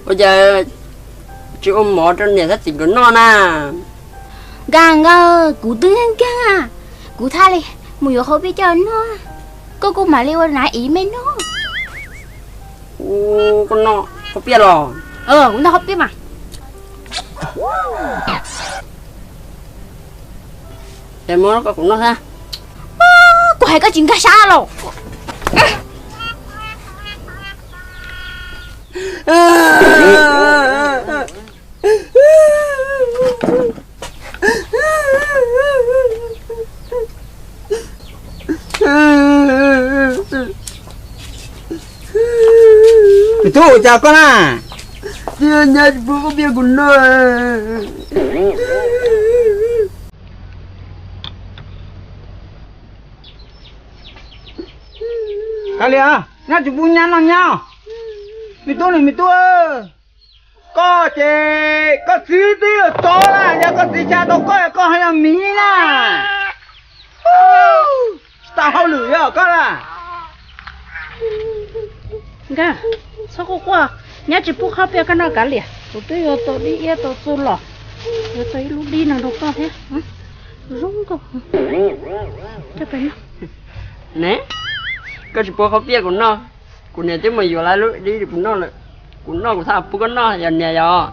Ua cas tsis ua mov rau niam thiab txiv nkawd noj na? Nkauj, nkauj, kuv twb nkeeg, kuv thiaj li mus yuav qhauv pij coj noj. Koj kuj mam li ua na ib me noj. Koj noj qhauv pij los? Kuv noj qhauv pij mas. Ces muab rau kuv noj thiab. Kuv hais koj tsis nkag siab los? Me tub, ua cas koj na? Nyab tsis pub qhauv pij kuv noj. Kav liam, nyab tsis pub nyab noj nyab. Me tub, me tub, koj ces koj txiv twb yuav tsov na, yog koj txiv tsa tau koj, koj ho yog miv na. Tsis tau hauj lwm yog koj na. Nkauj, txhob quaj quaj, nyab tsis pub qhauv pij koj noj kav liam, kuv twb yuav tau dib iab tau txuj los, yuav tau ib lub dib no rau koj thiab. Zoo nkauj. Ne, koj tsis pub qhauv pij kuv noj, kuv niam twb mus yuav lawv lub dib rau kuv noj lawm. Kuv noj kuv thiaj pub koj noj, yog niam yog?